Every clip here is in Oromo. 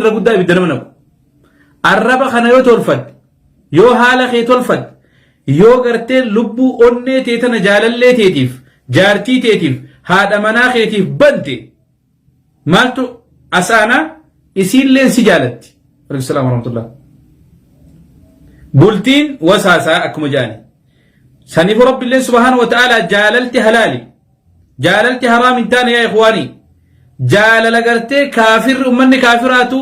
Irra guddaa ibidda nama naqu. Arraba kana yoo tolfatte, yoo haala kee tolfatte, yoo gartee lubbuu onnee tee tana jaalallee teetiif, jaartii teetiif, haadha manaa keetiif bante maaltu asaanaa isiilleen si jaalatti. Waalaikum salaam warahmatullah. Bultiin wasaasaa akkuma jaani. Saniifuu Rabbiilleen subhaanahu wa ta'aalaa jaalalti halaali. Jaalalti haraam hin taane yaa ikhwaanii. Jaalala gartee kaafirri ummanni kaafiraatu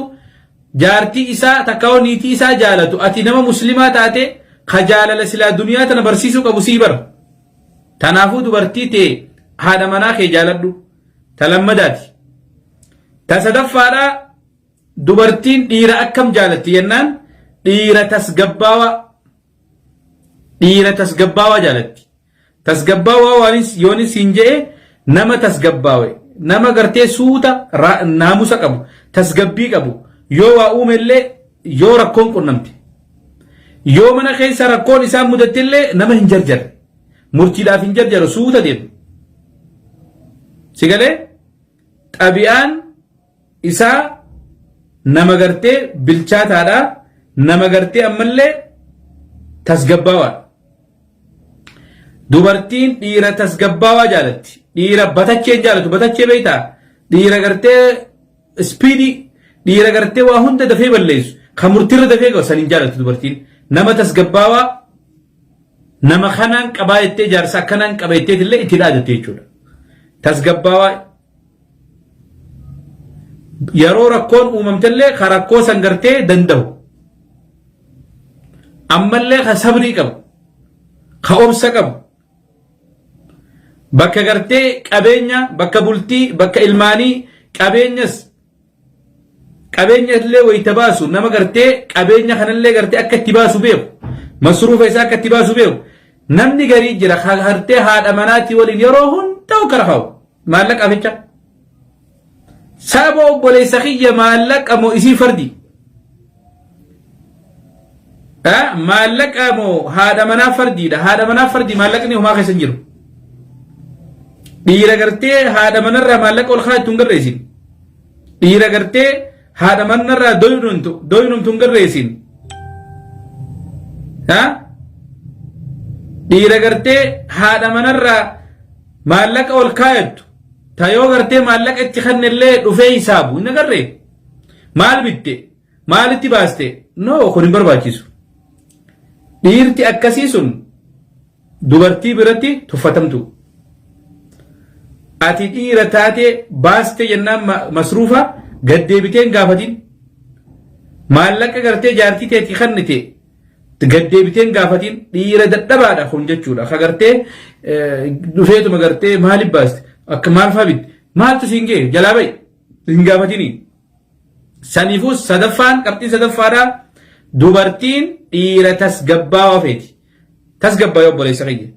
jaartii isaa takkaawoo niitii isaa jaalatu ati nama muslimaa taate ka jaalala silaa duniyaa tana barsiisuu qabu sii bara. Tanaafuu dubartii tee haadha manaa kee jaaladhu. Ta lammadaati. Ta sadaffaadhaa dubartiin dhiira akkam jaalatti jennaan dhiira tasgabbaawaa dhiira tasgabbaawaa jaalatti. Tasgabbaawaa waanis yoonis siin je'e nama tasgabbaawe nama gartee suuta naamusa qabu tasgabbii qabu yoo waa uumellee yoo rakkoon qunnamte yoo mana keessa rakkoon isaan mudattellee nama hin jarjarre murtiidhaaf hin jarjaru suuta deema. Si galee xabi'aan isaa nama gartee bilchaataadha nama gartee ammallee tasgabbaawaadha. Dubartiin dhiira tasgabbaawaa jaalatti. Dhiira batachee hin jaalatu. Batachee beektaa? Dhiira gartee ispiidii, dhiira gartee waa hunda dafee balleessu, kan murtiirra dafee gahu san hin jaalatu dubartiin. Nama tasgabbaawaa nama kanaan qabaa jettee jaarsa akkanaan qaba jetteetillee itti dhaadatte jechuudha. Tasgabbaawaa yeroo rakkoon uumamtellee ka rakkoo san gartee danda'u. Ammallee ka sabrii qabu, ka obsa qabu, bakka gartee qabeenya, bakka bultii, bakka ilmaanii, qabeenyas qabeenya illee wayita baasu nama gartee qabeenya kanallee gartee akka itti baasu beeku, masruufa isaa akka itti baasu beeku. Namni garii jira ka gartee haadha manaatii waliin yeroo hundaa'u kara kaa'u maallaqaaf jecha. Saba obboleessa kiyya maallaqa moo isii fardi? Maallaqa moo haadha manaa fardiidha? Haadha manaa fardi maallaqni homaa keessa hin jiru. Dhiira gartee haadha manarraa maallaqa ol kaa'attu hin garreessin. Dhiira gartee haadha manarraa doynumtu hin garreessin. Dhiira gartee haadha manarraa maallaqa ol kaayattu ta yoo gartee maallaqa itti kennellee dhufee hisaabu hin agarree? Maal bitte? Maalitti baaste? No, kun hin barbaachisu. Dhiirti akkasii sun dubartii biratti tuffatamtu. Ati dhiira taatee baaste jennaan masruufa gad deebitee hin gaafatin. Maallaqa gartee jaartii teetii kennite gad deebitee hin gaafatin dhiira dadhabaadha kun jechuudha. Ka gartee dhufeetuma gartee maaliif baaste akka maal faa bitte maaltu siin ga'e jalaa ba'i hin gaafatini. Saniifuu sadaffaan qabxiin sadaffaadha dubartiin dhiira tasgabbaawaa feeti. Tasgabbaa'ee obboleessa kiyya.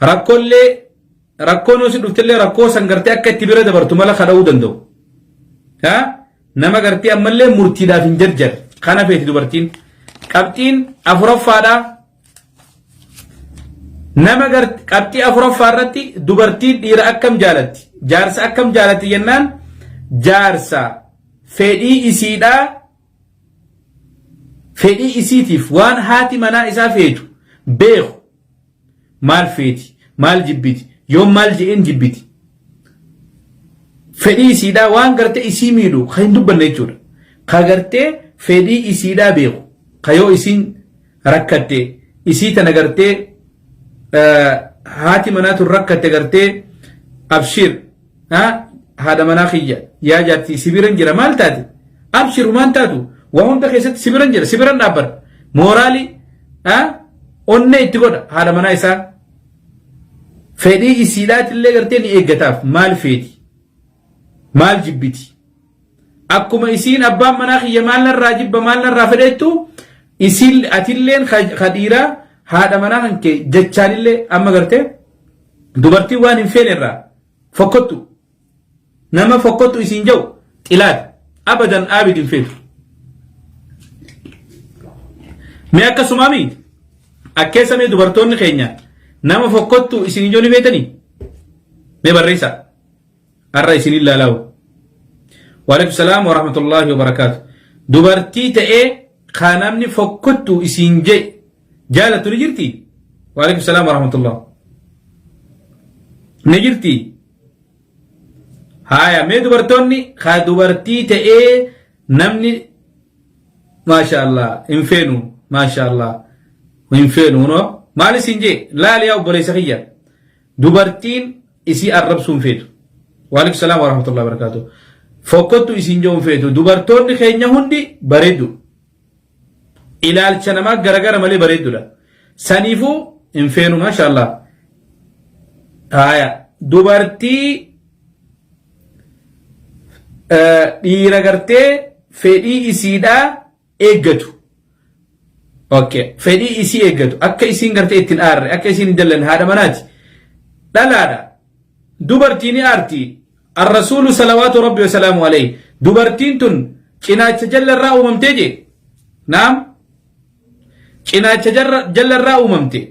Rakkoollee rakkoon yoo si dhuftellee rakkoo san gartee akka itti bira dabartu mala kadha'uu danda'u. Nama gartee ammallee murtiidhaaf hin jarjarre kana feeti dubartiin. Qabxiin afuraffaadha. Nama qabxii afuraffaa irratti dubartiin dhiira akkam jaalatti? Jaarsa akkam jaalatti jennaan jaarsa fedhii isiidhaa fedhii isiitiif waan haati manaa isaa feetu beeku maal feeti maal jibbiti yoom maal je'een jibbiti fedhii isiidhaa waan gartee isii miidhu kan hin dubbanne jechuudha ka gartee fedhii isiidhaa beeku ka yoo isiin rakkatte isii tana gartee haati manaa tun rakkatte gartee abshir haadha manaa kiyya yaa jaartii si biran jira maal taate abshir humaan taatu waa hunda keessatti si biran jira si biran dhaabbadha mooraalii onnee itti godha haadha manaa isaa fedhii isiidhaatillee gartee ni eeggataaf maal feeti maal jibbiti akkuma isiin abbaan manaa kiyya maal narraa jibba maal narraa fedhettu isiin atilleen ka dhiiraa haadha manaa kan kee jechaanillee amma gartee dubartiin waan hin feene irraa fokkottu nama fokkottu isiin jedhu xilaati abadan aabid hin feetu. Mee akkasumaa mii akkeessa mee dubartoonni keenya nama fokkottu isin ijoo ni feetanii mee barreessaa. Har'a isin ilaalaawu. Waalaikum salaam wa rahmatullahi wa barakaatu. Dubartii ta'ee ka namni fokkottu isiin jee jaalattu ni jirti? Waalaikum salaam warahmatullah. Ni jirti? Haaya mee dubartoonni ka dubartii ta'ee namni maasha Allah hin feenu maasha Allah hin feenu no maal isin jee laali yaa obboleessa kiyya dubartiin isii arrabsuu hin feetu. Waalaikum salaam warahmatullahi wabarakatuh. Fokkottu isiin jedhu hin feetu. Dubartoonni keenya hundi bareeddu. Ilaalcha namaa garagara malee bareeddudha. Saniifuu hin feenu maashaallah. Haaya dubartii dhiira gartee fedhii isiidhaa eeggatu. Okay. Fedhii isii eeggatu. Akka isiin gartee ittiin aarre, akka isiin hin dallanne haadha manaati. Dhalaadha. Dubartii ni aarti. Arrasuulu salawaatu rabbi wa salaamu alayhi. Dubartiin tun cinaacha jalla irraa uumamtee jee. Naam. Cinaacha jalla irraa uumamte.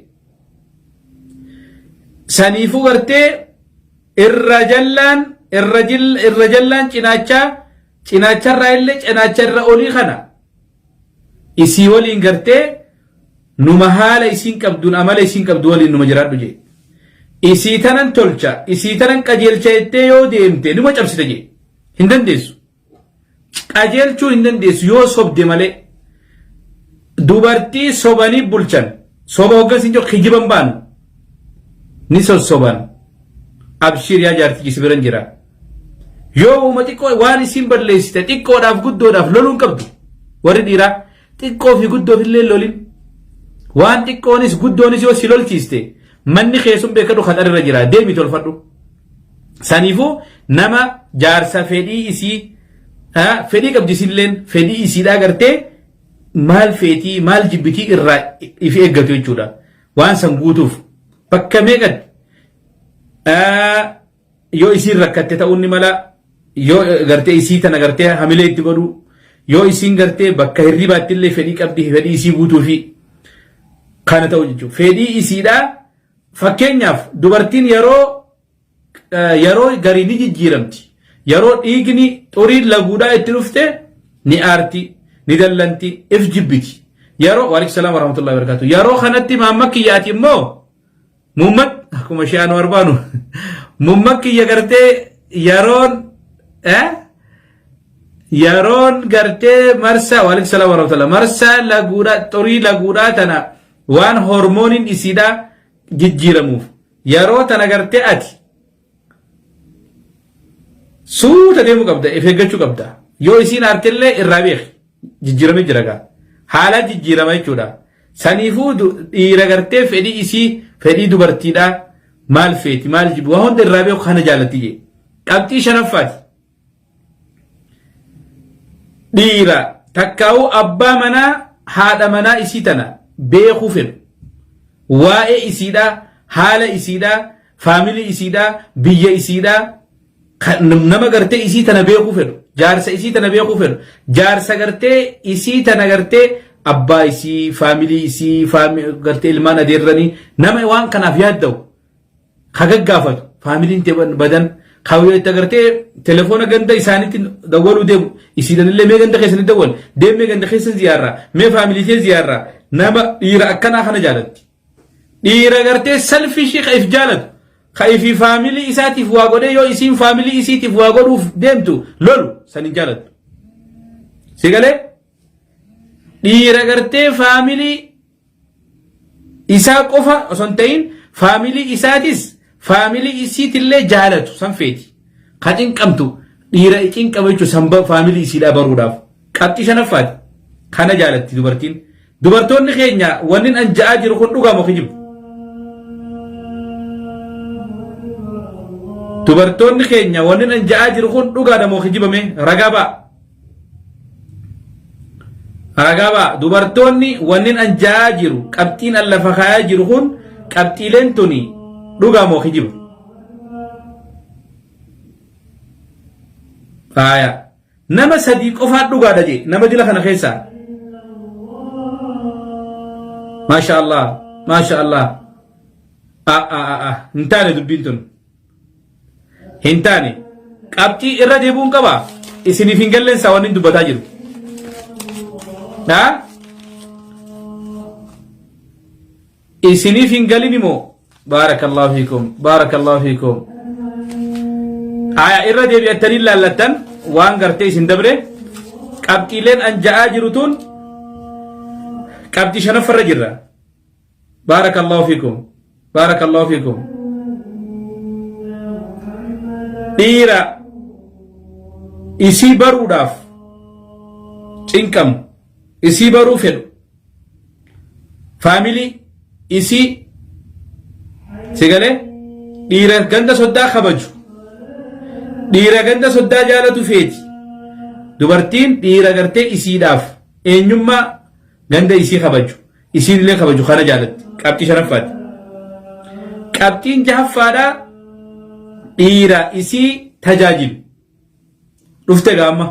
Saniifuu gartee irra jallaan irra jallaan cinaachaa Cinaacharraa illee cinaacha irra olii kana isii waliin gartee numa haala isiin qabduun amala isiin qabdu waliin numa jiraadhu jee. Isii tanan tolcha, isii tanan qajeelcha jettee yoo deemte numa cabsita jee. Hin dandeessu. Qajeelchuu hin dandeessu yoo sobde malee. Dubartii sobanii bulchan. Soba hoggansi hin jiru kijiban baanu. Ni sossoban. Abshiir yaa jaartichi si biran jira. Yoo uuma xiqqoo waan isiin balleessite xiqqoodhaaf guddoodhaaf loluun qabdu. Warri dhiiraa xiqqoo fi guddoof illee lolin. Waan xiqqoonis guddoonis yoo si lolchiiste manni kee sun beekadhu khaxarirra jira deemi tolfadhu. Saniifuu nama jaarsa fedhii isii fedhii qabdi isilleen fedhii isiidhaa gartee maal feetii maal jibbitii irraa if eeggatu jechuudha. Waan san guutuuf bakka meeqatti yoo isiin rakkatte ta'uun ni mala yoo gartee isii tana gartee hamilee itti godhu yoo isiin gartee bakka hirribaatti illee fedhii qabdi fedhii isii guutuufi kana ta'u jechuudha. Fedhii isiidhaa fakkeenyaaf dubartiin yeroo yeroo garii ni jijjiiramti. Yeroo dhiigni xuriin laguudhaa itti dhufte ni aarti, ni dallanti, if jibbiti. Yeroo waalaikum salaam warahmatullahi wabarakatuh. Yeroo kanatti maamma kiyyaati immoo muummat akkuma ishee anu arbaanu muummat kiyya gartee yeroon yeroon gartee marsaa waalaikum salaam warahmatullahi marsaa laguudhaa xurii laguudhaa tana waan hormooniin isiidhaa jijjiiramuuf Yeroo tana gartee ati suuta deemuu qabda, if eeggachuu qabda. Yoo isiin aartellee irraa beeki. Jijjiiramee jira gaa. Haala jijjiirama jechuudha. Saniifuu dhiira gartee fedhii isii fedhii dubartiidhaa maal feeti maal jibbi waa hunda irraa beeku kana jaalatti jee. Qabxii shanaffaati. Dhiira takkaa'uu abbaa manaa haadha manaa isii tana beekuu fedhu. Waa'ee isiidhaa, haala isiidhaa, faamilii isiidhaa, biyya isiidhaa nama gartee isii tana beekuu fedhu. Jaarsa isii tana beekuu fedhu. Jaarsa gartee isii tana gartee abbaa isii, faamilii isii, gartee ilmaan adeerranii nama waan kanaaf yaadda'u. Ka gaggaafatu faamiliin tee badan ka itti agartee telefoona ganda isaaniitti dawwaluu deemu isiidhanillee mee ganda keessanii dawwal deemee ganda keessan ziyaarraa mee faamilii tee ziyaarraa nama dhiira akkanaa kana jaalatti. Dhiira gartee salfishii ka if jaalatu ka ifi faamilii isaatiif waa godhee yoo isiin faamilii isiitiif waa godhuuf deemtu lolu san hin jaalattu. Si galee dhiira gartee faamilii isaa qofa osoo hin ta'in faamilii isaatis faamilii isiitillee jaalatu san feeti. Ka cinqamtu dhiira cinqama jechuun san faamilii isiidhaa baruudhaaf. Qabxii shanaffaati. Kana jaalatti dubartiin. Dubartoonni keenya wanni an ja'aa jiru kun dhugaa moo kijiba? Dubartoonni keenya wanni an ja'aa jiru kun dhugaadha moo kijiba mee ragaa ba'a. Ragaa ba'a. Dubartoonni wannin an ja'aa jiru qabxiin an lafa kaayaa jiru kun qabxiileen tuni dhugaa moo kijiba? Faaya. Nama sadii qofaa dhugaadha jee nama dila kana keessaa. Maasha Allah. Maasha Allah. Hin taane dubbiin tun. Hin taane. Qabxii irra deebi'uun qaba. Isiniif hin galleen isaa wanni dubbataa jiru. Haa? Isiniif hin galin immoo baarakallahu fiikum baarakallahu fiikum. Aya irra deebi'attanii laallattan waan gartee isin dabre qabxiileen an ja'aa jiru tun qabxii shanaffarra jirra. Baarakallahu fiikum baarakallahu fiikum. Dhiira isii baruudhaaf cinqamu isii baruu fedhu Faamilii isii si galee dhiira ganda soddaa kabaju dhiira ganda soddaa jaalatu feeti dubartiin dhiira gartee isiidhaaf eenyummaa ganda isii kabaju isiin illee kabaju kana jaalatti qabxii shanaffaati. Qabxiin jahaffaadhaa dhiira isii tajaajilu dhufte gaamma.